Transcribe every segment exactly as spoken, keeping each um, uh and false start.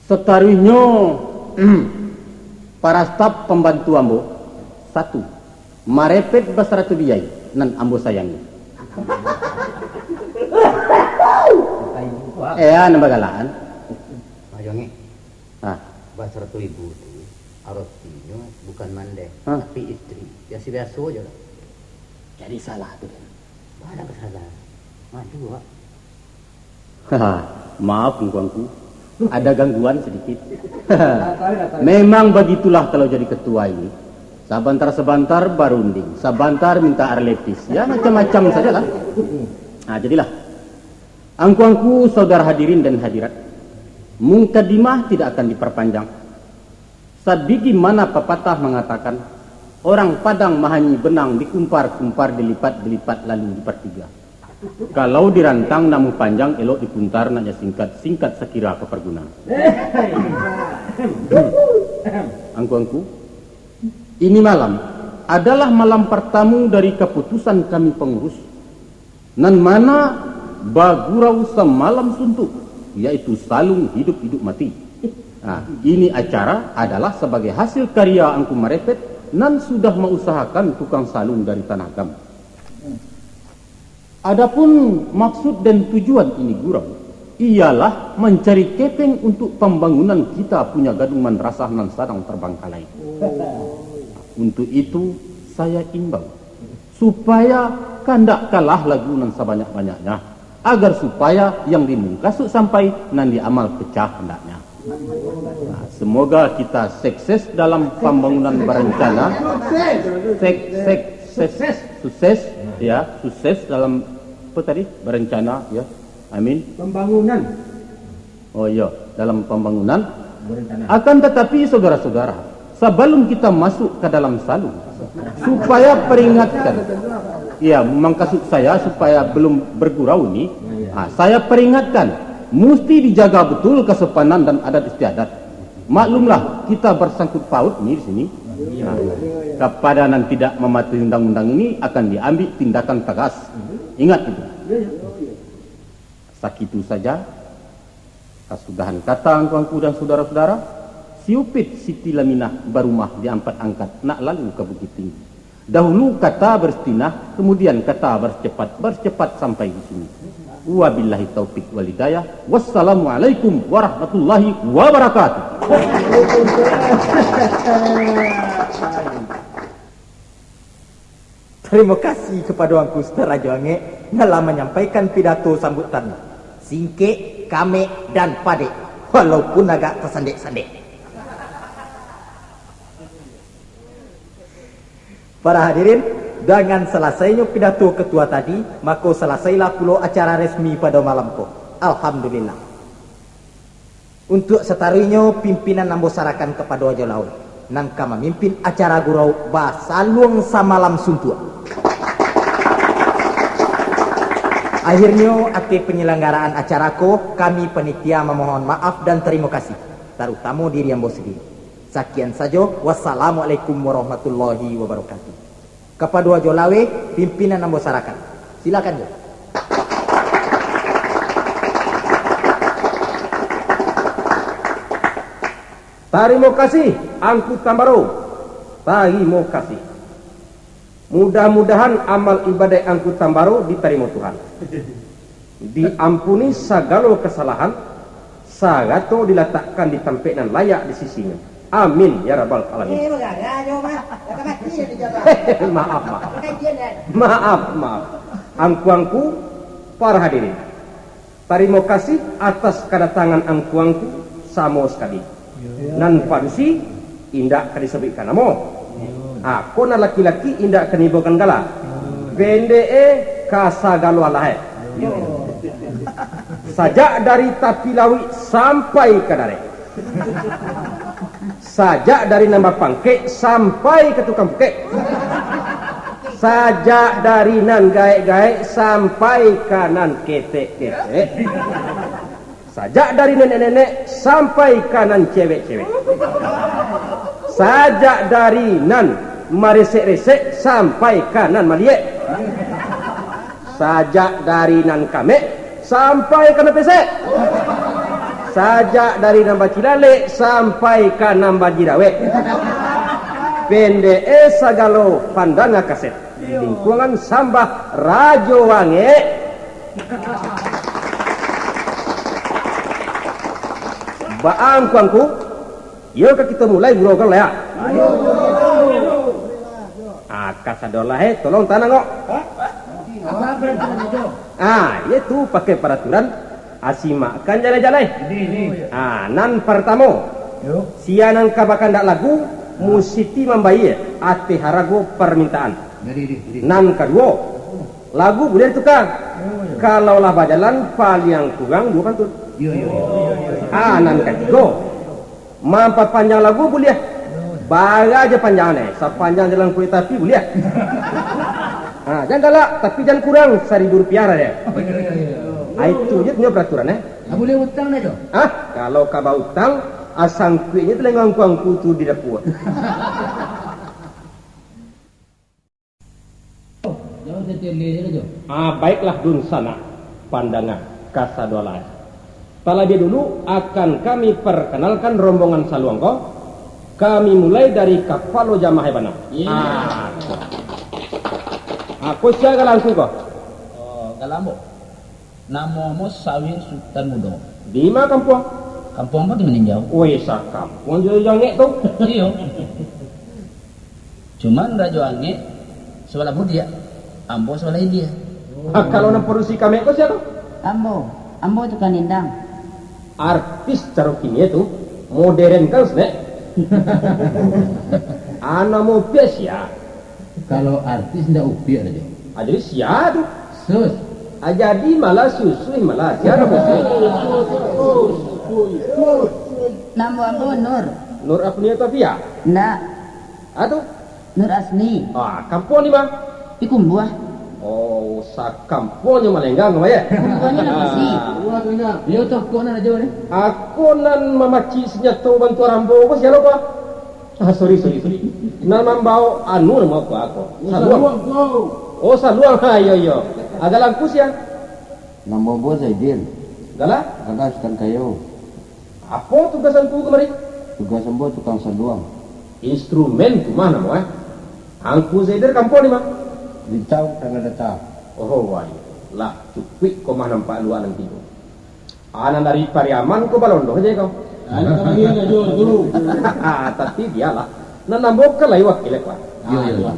Sataruihnyo, para staf pambantu ambo, satu, marepet basarato biai, nan ambo sayangi. Iyo, nan bagalaan. Mak Jongek, ah, basarato ribu tu arotinyo bukan mandeh, ah, tapi istri. Biaso-biaso jo lah. Jadi salah tu. Baa salah? Maju, Wak. Haha, maaf, Angku-angku. Ada gangguan sedikit. Memang begitulah kalau jadi ketua ini. Sabantar-sabantar barunding, sabantar minta arletis. Ya, macam-macam sajalah. Nah, jadilah. Angku-angku, saudara hadirin dan hadirat, mukadimah tidak akan diperpanjang. Sabagaimana papatah mangatakan, orang Padang mahanyi benang dikumpar-kumpar, dilipat-dilipat, lalu dipartiga. Kalau dirantang namuah panjang, elok dipuntar, nak jo singkat, singkat sakira kapargunoan. Angku-angku, ini malam adalah malam partamu dari kaputusan kami pangurus, nan mana bagurau samalam suntuak, yaitu saluang hiduik-hiduik mati. Nah, ini acara adalah sabagai hasil karya Angku Marepet nan sudah mausahakan tukang saluang dari Tanah Agam. Adapun maksud dan tujuan ini gurau, ialah mancari kepeng untuk pambangunan kita punya gadung mandrasah nan sadang tabangkalai. Untuk itu, saya imbau, supaya kandak kalah lagu nan sabanyak-banyaknya, agar supaya yang dimungkasuik sampai, nan diamal pecah handaknya. Nah, semoga kita sukses dalam pambangunan barancana. Sek-, sek-, ses-, sukses, ya, sukses dalam, apa tadi? Barancana, ya. Amin. Pambangunan. Oh, iya, dalam pambangunan. Barancana. Akan tatapi, saudara-saudara, sabalum kita masuak ka dalam saluang, supaya peringatkan. Iya, mangkasuik saya supaya balum bagurau ni, ah, saya peringatkan, musti dijaga batul kasopanan dan adat istiadat. Maklumlah, kita basangkut paut ni di sini. Nah, kapada nan tidak mamatuhi undang-undang ini akan diambiak tindakan tagas. Ingat itu. Sakitu saja. Kasudahan kata angku-angku dan sudaro-sudaro, si Upit Siti Laminah barumah di Ampat Angkat nak lalu ka Bukittinggi. Dahulu kata baristinah, kamudian kata barascepat, barascepat sampai di sini. Wabillahi taufik wal hidayah. Wassalamualaikum warahmatullahi wabarakatuh. Tarimo kasih kapado Angku Ustaz Rajo Angek, nan lah manyampaikan pidato sambutan. Singkek, kamek, dan padek, walaupun agak tasandek-sandek. Para hadirin, dangan salasainyo pidato ketua tadi, mako salasailah pulo acara resmi pado malam ko. Alhamdulillah. Untuak sataruihnyo, pimpinan ambo sarakan kapado Ajo Laweh, nan ka mamimpin acara gurau basaluang samalam suntuak. Akhirnyo, ateh panyalanggaraan acara ko, kami panitia mamohon maaf dan tarimo kasih, tarutamo diri ambo sandiri. Sakian sajo, wassalamualaikum warahmatullahi wabarakatuh. Kapado Ajo Laweh, pimpinan ambo sarakan. Silakan, Jo. Tarimo kasih, Angku Tambaro. Tarimo kasih. Mudah-mudahan amal ibadaik Angku Tambaro ditarimo Tuhan. Diampuni sagalo kasalahan, sarato dilatakkan di tampek nan layak di sisi-Nyo. Amin, ya rabbal alamin. Eh, bagagah nyo mah. Dah mati dah dijawab. Maaf, maaf. Kajian dah. Maaf, maaf. Angku-angku, para hadirin. Tarimo kasih atas kadatangan angku-angku samo sakali. Nan padusi indak ka disabuikkan namo. Ako nan laki-laki indak ka nibokan gala. Pendek e, ka sagalo alah e. Sajak dari tapi lauik sampai ka darek. Sajak dari nan bapangkek sampai ka tukang pukek. Sajak dari nan gaek-gaek sampai ka nan ketek-ketek. Sajak dari nenek-nenek sampai ka nan cewek-cewek. Sajak dari nan maresek-resek sampai ka nan maliek. Sajak dari nan kamek sampai ka nan pesek. Sajak dari nan bacilalek sampai ka nan bajirawek. Pendek e sagalo pandanga kaset. Di lingkungan sambah Rajo Wangek. Baa angku-angku, iyo ka kito mulai gurau kan lah, ya? Ah, kasadolah, eh, tolong tanang kok. Ah, iyo tu pakai paraturan, asimakkan jalai-jalai. Ah, nan partamo, sia nan ka bakandak lagu, musiti mambayia ateh harago parmintaan. Nan kaduo, lagu buliah dituka. Kalau lah bajalan, paliang kurang duo pantun. Ah, nan katigo, mampapanjang lagu buliah. Bara aja panjang e, sapanjang jalan kulik tapi buliah. Ah, jan galak, tapi jan kurang saribu rupiah lah deh. Ah, itu je punyo peraturan, eh. Ah, buliah utang dah, Jo? Ah, kalau ka bautang, ah, sangkuiknyo tu lenggang angku-angku tu di dapua. Ah, baiklah dunsanak, pandanga kasadolae. Talabiah dulu akan kami parkanalkan rombongan saluang ko. Kami mulai dari kapalo jamaah bana. Iyo. Ah, ko. Ah, ko sia galangku ko? Oh, galang ambo. Namo ambo Sawir Sutan Mudo. Di ma kampuang? Kampuang ambo di Maninjau. Woi, sakampuang jo Rajo Angek tu. Iyo. Cuman Rajo Angek sabalah budiak, ambo sabalah ilia. Ah, kalau nan padusi kamek ko sia tu? Ambo, ambo tukang nindang. Artis caro kini tu, modern kan, Snek? Ah, namo piak sia? Kalau artis ndak upiak dah, Jo. Ah, jadi sia tu? Sus. Ah, jadi malah susuih malah. Sia namo sus? Namo ambo Nur. Nur Afnia Tafia? Ndak. Ah, tu? Nur Asni. Ah, kampuang di ma? Di Kumbuah. Oh, sakampuang jo malenggang ko, ya? Kumbuah ni lah bisi. Iyo, tu, ko nan ajo ni. Ako nan mamaci sanjato bantuak rambo ko, sia lo ko? Ah, sorry, sorry, sorry. Nan mambaok anu namo ko ako? Oh, saluang. Saluang ko. Oh, saluang. Ha, iyo, iyo. Agak langku sia. Namo ambo Zaidil. Gala? Gala Sutan Kayo. Apo tugas angku kamari? Tugas ambo tukang saluang. Instrumen tu mah namo, eh? Angku Zaidil kampuang di ma? Lincau, Tanah Datar. Oh, wai. Lah, cukuik ko mah nampak luak nan tigo. Anak dari Pariaman ko balondoh je kau. Anak kami anak jual tu. Tapi bialah. Nan ambo kan lai wakil, eh, Pak. Iyo, iyo, iyo.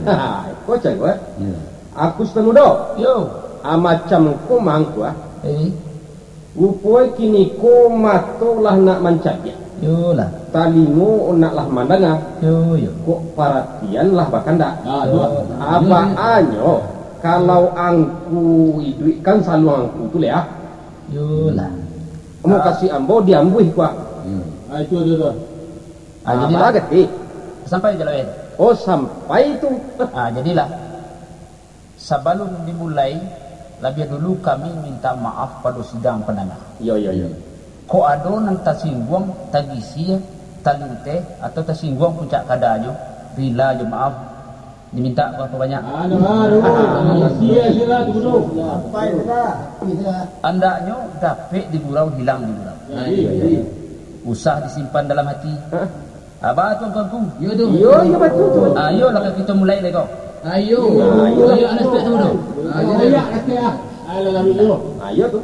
Ko cai ko, eh? Iyo. Aku Sutan Mudo. Yo. Ah, macam ko mah angku, ah. Eh. Rupo e kini ko mato lah nak mancabiak. Yo lah. Talingo nak lah mandanga. Yo, yo. Kok paratian lah bakandak. Ah, tu lah. Abaanyo, kalau angku iduikkan saluang angku tu, leh, ah. Yo lah. Ambo kasih ambo diambuih, kuah. Yo. Ah, itu, itu, itu. Ah, jadilah. Sampai je lah, weh. Oh, sampai tu. Ah, jadilah. Sabalun dimulai, labiah dulu kami minta maaf pado sidang pandanga. Iyo, iyo, iyo. Kok ado nan tasingguang, tagisia, talinteh, atau tasingguang puncak kadanyo, rila jo maaf diminta babanyak. Anu, anu, sia sila tu, tu. Andaknyo dapek digurau, hilang digurau. Jadi, jadi. Usah disimpan dalam hati. Hah? Aba tu angku-angku. Iyo tu. Iyo, iyo, batua tu. Ayo lah, kito mulai lai ko. Ayo. Ayo. Ayo, anak sepiak tu dulu. Ayo, anak sepiak, ah. Ayo lah, ayo. Ayo tu.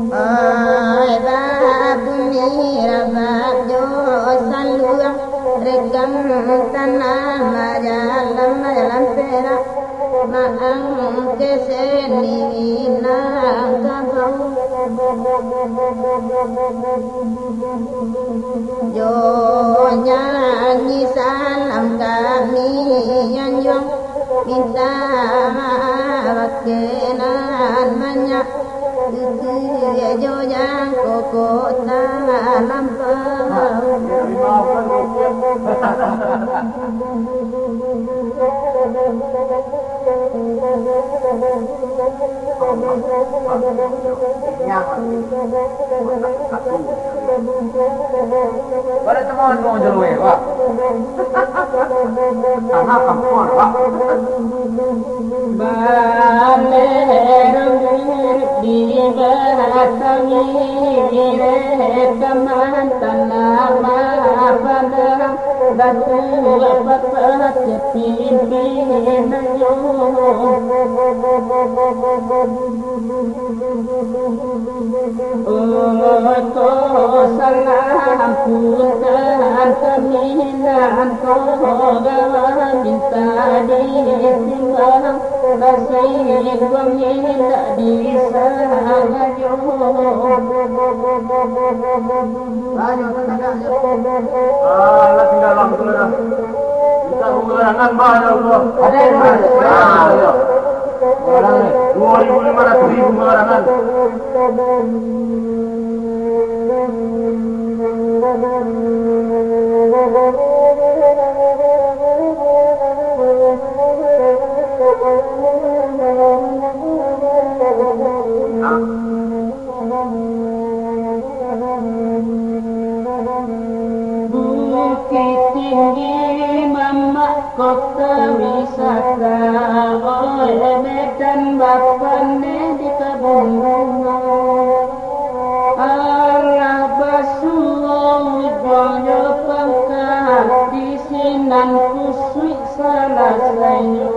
Ai, babumi rabak jo saluang, rekang tanah majalan, majalan perak, maang keseni Minangkabau. Jo nyanyi salam kami anjuang, minta maaf bakenan banyak, kiki jo jangko kota lampau. Pada teman dong jalur, Pak. Tanah kampuang, Pak. Baleh rambut di batang ireh, taman tanah padang, batu papat pimpinanyo. Oto salah punten kami nan ko gawa minta ditimbang, kasih kami indak disangajo. Ah, lah tinggal lampu lah. Minta pemberangan, bah, ya Allah. Ada, ada. Ah, ya. Dua ribu lima ratus ribu pemberangan. Bukik Tinggi, mamak kota wisata, oi, Medan bapandai di kabun bungo. Alah basuo ujuang jo pangka, di sinan kusuik salasainyo.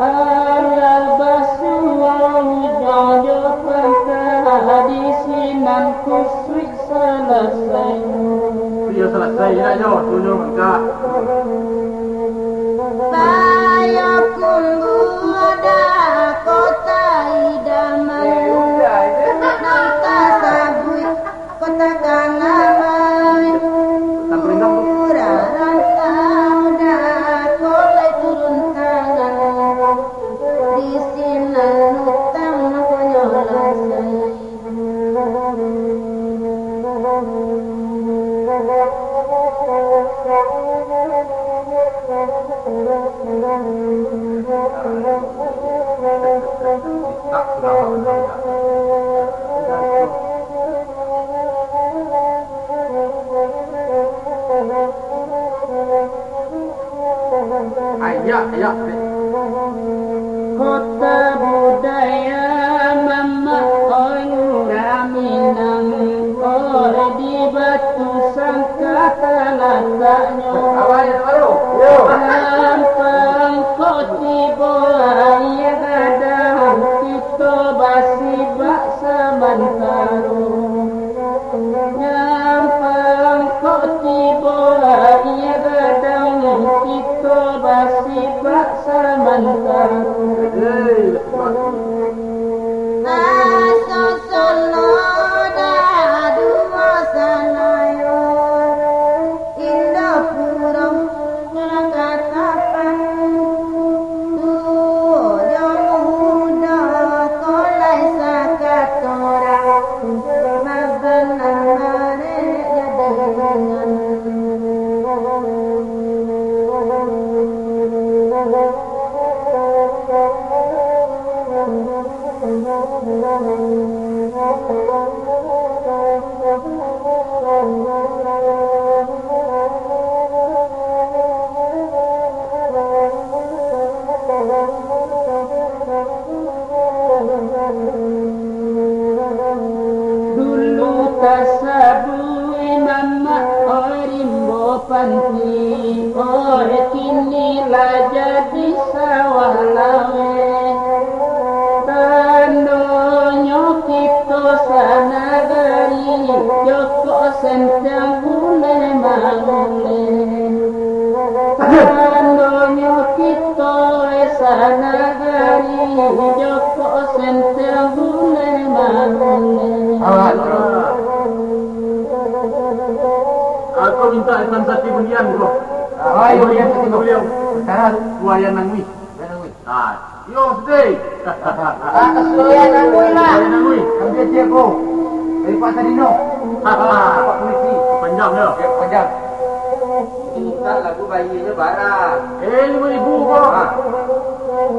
Alah basuo ujuang jo pangka, di sinan kusuik salasainyo. Iyo, salasai indak jo, tunyo mangka. Payakumbuah kota idaman, nan tasabuik Kota Kanawai, urang rantau dako lai turun tangan, di sinan utang mangkonyo lasai. Ayak, ayak. Kota budaya mamak, oi, urang Minang, oi, di Batusangka talataknyo. Nan pangko tibo aia gadang, kito basibak samantaro. Nan pangko tibo aia gadang, kito basibak samantaro. Aso solo daduo sanayo, Indopuro Katapan, tuo jo mudo ko lai sakato urang, mabanan marek jadi ringan. Di sawah laweh, tandonyo kito sanagari, jokok senteng buleh manguleh. Tandonyo kito sanagari, jokok senteng buleh manguleh. Aku minta ikan sati bunyian, bro. Ah, iyo, bunyian sati, bro. Beliau. Sekarang. Buaya nangui. Buaya nangui. Ah, yo, sedih. Ah, kasulian nangui lah. Buaya nangui. Ambil dia, bro. Dari Pak Sadino. Pak polisi. Panjang, yo. Ya, panjang. Minta lagu bayinya barang. Eh, lima ribu, bro. Ah.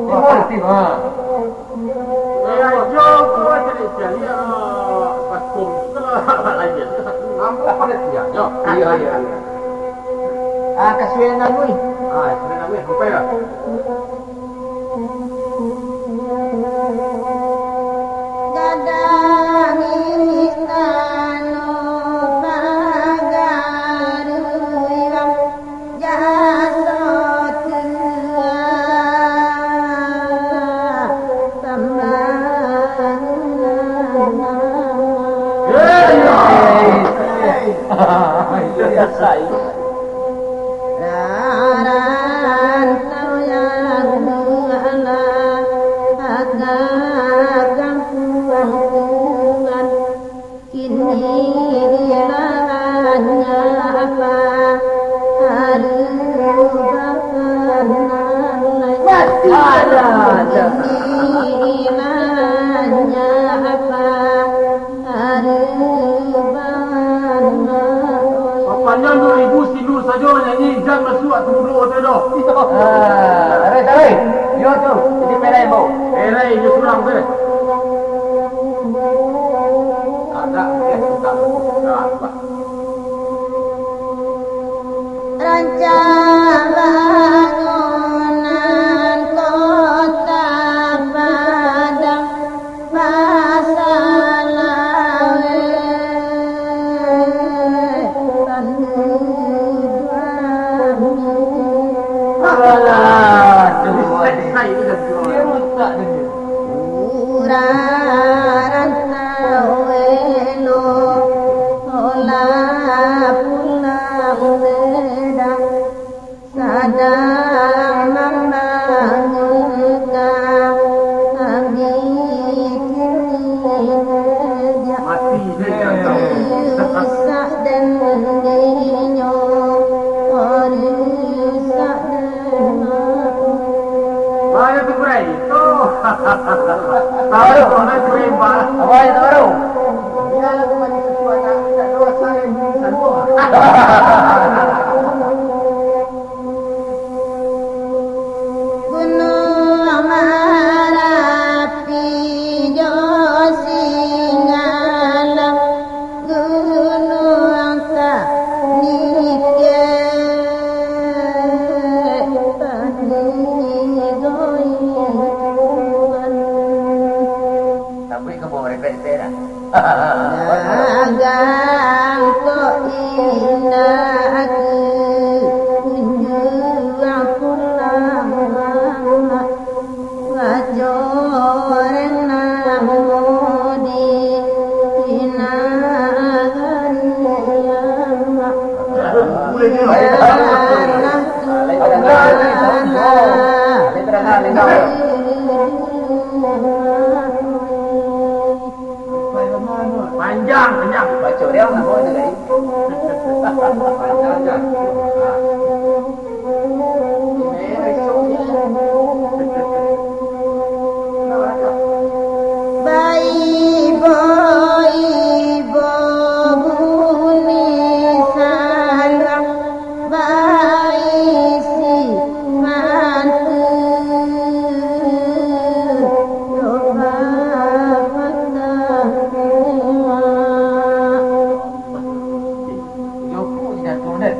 Lima ribu, ah. Eh, ajo ko cari-cari, ah, patung tu kalau lain. Ambo pada siap, yo. Iya, iya, iya. Ah, kasulian nangui. Ah, kasulian nangui, sampai lah. Gadang istana pagar urang. Jaso tuah pambangunan. Hei! Hei! Rantau yang alah agak kampuang Tuhan. Kini lahannya apa? Aduh, bapak nan lain. Mati. Alah, dah. Kini lahannya apa? Aduh, bapak nan lain. Papanjang dua ribu sinur sajo nyanyi, jan masuak tu dulu hotel doh. Ah, tarik, tarik. Yo tu, jadi perai, bau. Perai, yo surang tu. Agak, eh, agak. Nah, bah. Rancak bangunan kota Padang, masalah weh, tandu duami. Alah, tu. Dia rusak dia. Urang rantau elok, lah pulang bedang, sadang mambangun ka, tapi kini rusak den dinyo, rusak den aku. Mana tu, Bray? Tahu tu, mana tu, Bray? Apa yang tahu? Biarlah tu mandi sesuatu, tak ada rasa yang sanggup. Gunung Marapi jo Singgalang, Gunung Tanike, Tanike Goitan. Sampai ka bawah repet-repet dah. Dagang ko indak aku, tunjuak pulang mamak. Bacoreng namo di nagari amak. Iyalah Tuhan. Panjang, panjang. Baco dia, namo dia tadi? Panjang, panjang. Baibo-ibo bunyi salang, baisi mantun, doa patah dewa. Jokok jatuh, Dek.